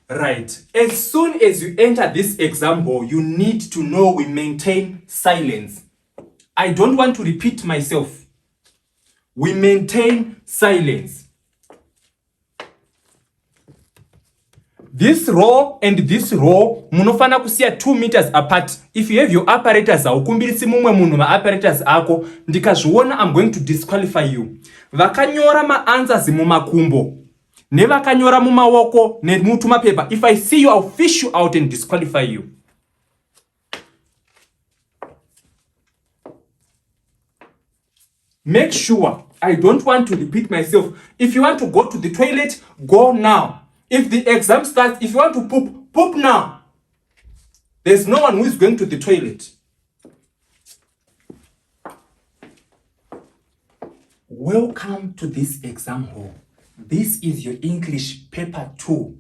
Right. As soon as you enter this exam hall, you need to know we maintain silence. I don't want to repeat myself. We maintain silence. This row and this row munofana kusiya 2 meters apart. If you have your apparatus, haukumbirisi mumwe munhu maapparatus ako. Ndikazviona, I'm going to disqualify you. Vakanyora maanswers mumakumbo nevakanyora mumaoko nemutumapepa. If I see you, I'll fish you out and disqualify you. Make sure I don't want to repeat myself. If you want to go to the toilet, go now. If the exam starts, if you want to poop, poop now. There's no one who is going to the toilet. Welcome to this exam hall. This is your English paper 2.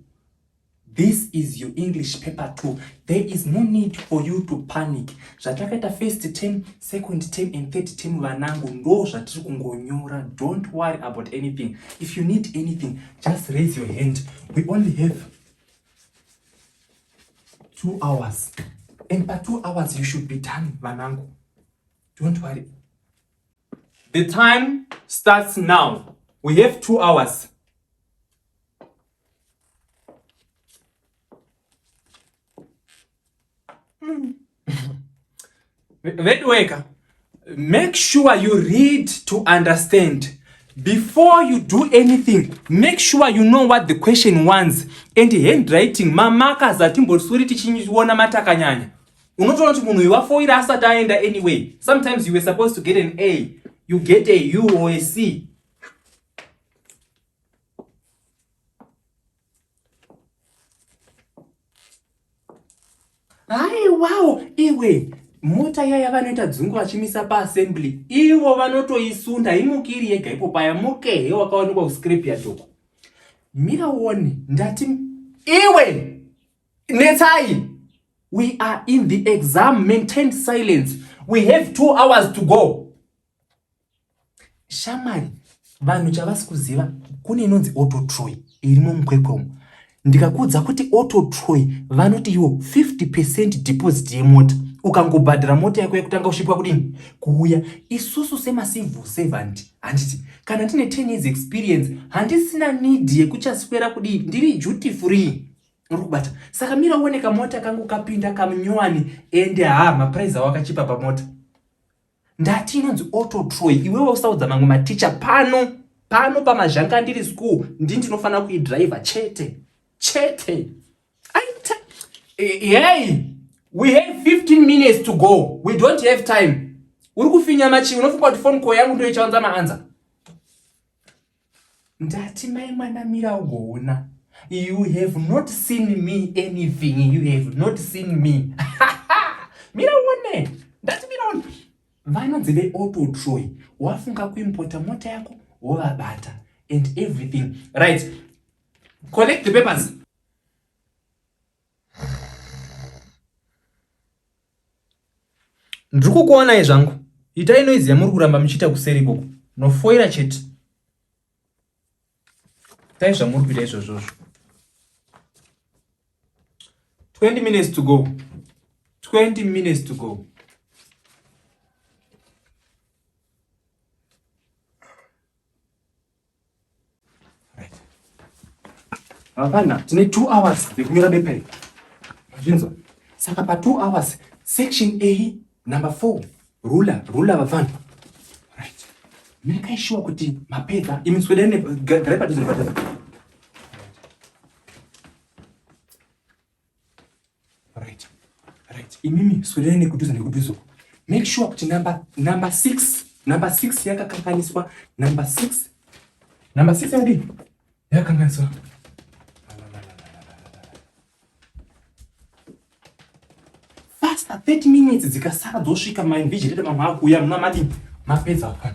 This is your English paper 2. There is no need for you to panic. Zvatakaita first term, second term and third term vanangu ndo zvatiri kungonyora. Don't worry about anything. If you need anything, just raise your hand. We only have 2 hours. And by 2 hours you should be done vanangu. Don't worry. The time starts now. We have 2 hours. Veduweka, make sure you read to understand. Before you do anything, make sure you know what the question wants. And handwriting, mamarkers atimbosuri tichiona matakanyanya. Unotoona kuti munhu uyu wafoira asati aenda anyway. Sometimes you were supposed to get an A, you get a U or a C. Haiwawo iwe, mota iya yavanoita dzungu vachimisa paassembly, ivo vanotoisunda imukiri yega ipo paya mukehe wakawanikwa kuscrap yadhoko. Mira uone, ndati iwe netsai. We are in the exam, maintain silence. We have 2 hours to go. Shamwari, vanhu chavasi kuziva kune inonzi Autotroy irimo muKwekwe umu. Ndikakuudza kuti Autotroy vanoti iwo 50% deposit yemota. Ukangobhadhara mota yako yekutanga kusvipwa kudini? Kuuya. Isusu semacivil servant, handiti kana ndine 10 years experience, handisina need yekuchaswera kudii, ndiri duty free. Uri kubata. Saka mira uone kamota kangu kapinda kamunyowani ende ha maprice awo akachipa pamota. Ndati inonzi Auto Troy. Iwewe usaudza mamwe maticha pano pano pamazhangandiri school ndi ndinofanira kuidriver chete chete. Aita hey, we have 15 minutes to go, we don't have time. Uri kufinya machi, unofunga kuti phone call yangu ndio ichaunza maanza? Ndati mai mwana mira ugoona. You have not seen me anything. You have not seen me. Mira uone. Ndati mira uone. Vanonzi ve Auto Troy. Wafunga kuimpota mota yako wovabata and everything. Right. Collect the papers. Ndiri kukuonai zvangu. Itai noise yamuri kuramba muchiita kuseri ikoko. Nofoira chete. Itai zvamuri kuita izvozvozvo. 20 minutes to go. 20 minutes to go. Vapana, tine 2 hours dzekunyora bepa iri. Mazvinzwa? Saka pa 2 hours, section A, number 4, ruler, ruler vapfana. Right. Make sure kuti mapedza, imi swedai garai padhuze nepadhuze. Right. Right. Imimi swedai nekudhuze nekudhuze. Make sure kuti number 6, number 6 yakakanganiswa, number 6. Number 6 yakadii? Yakakanganiswa. Faster 30 minutes dzikasara dzosvika mainvigilator mamwe akuuya muna madii mapedza apa.